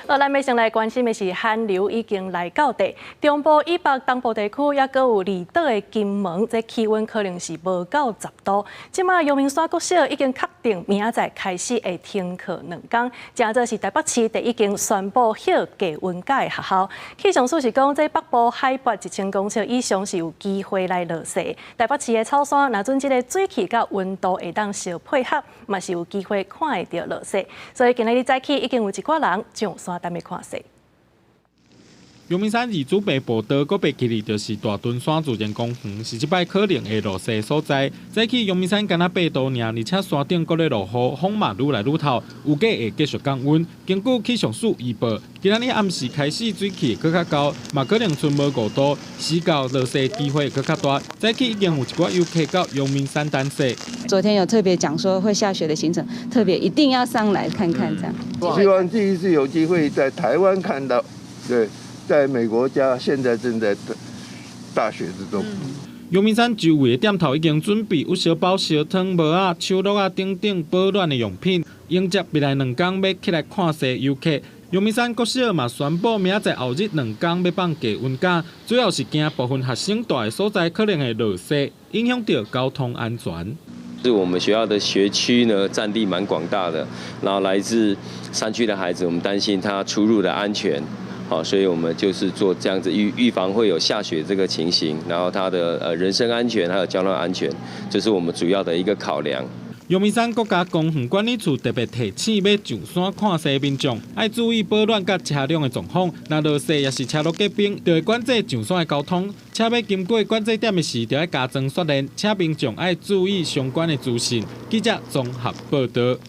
好，咱欲先來關心的是寒流已經來到底，中部以北東部地區抑閣有離島的金門，這氣溫可能是無到10度。這馬陽明山國小已經確定明仔載開始會停課2工，誠做是台北市就已經宣布歇低溫假的學校。氣象署是講，這北部海拔1000公尺以上是有機會來落雪。台北市的草山，若準這个水汽佮溫度會當相配合，嘛是有機會看會著落雪。所以今仔日早起已經有一寡人上山等欲看雪。陽明山二祖白步道閣白起哩，就是大屯山自然公園，是這擺可能會落雪所在。早起陽明山干焦8度爾，而且山頂閣咧落雨，風嘛愈來愈透，預計會繼續降溫。根據氣象署預報，今仔日暗時開始水汽會閣較厚，嘛可能賰無5度，時到落雪機會閣較大。早起已經有一寡遊客到陽明山等雪。昨天有特別講說會下雪的行程，特別一定要上來看看這樣。希望第一次有機會在台灣看到，對。在美國家現在正在大雪之中。陽明山周圍的店頭已經準備有燒包、燒湯、帽仔、手橐仔等等保暖的用品，迎接未來2工欲起來看雪遊客。陽明山國小嘛宣布，明仔載後日兩工欲放低溫假，主要是驚部分學生蹛的所在可能會落雪，影響著交通安全。是我們學校的學區呢，佔地蠻廣大的，然後來自山區的孩子，我們擔心他出入的安全。好，所以我們就是做這樣子預防會有下雪這個情形，然後他的人身安全還有交通安全，這是我們主要的一個考量。陽明山國家公園管理處特別提醒，欲上山看雪民眾愛注意保暖佮車輛的狀況。若落雪抑是車路結冰，就會管制上山的交通。車欲經過管制點的時，就愛加裝雪鏈，請民眾愛注意相關的資訊。記者綜合報導。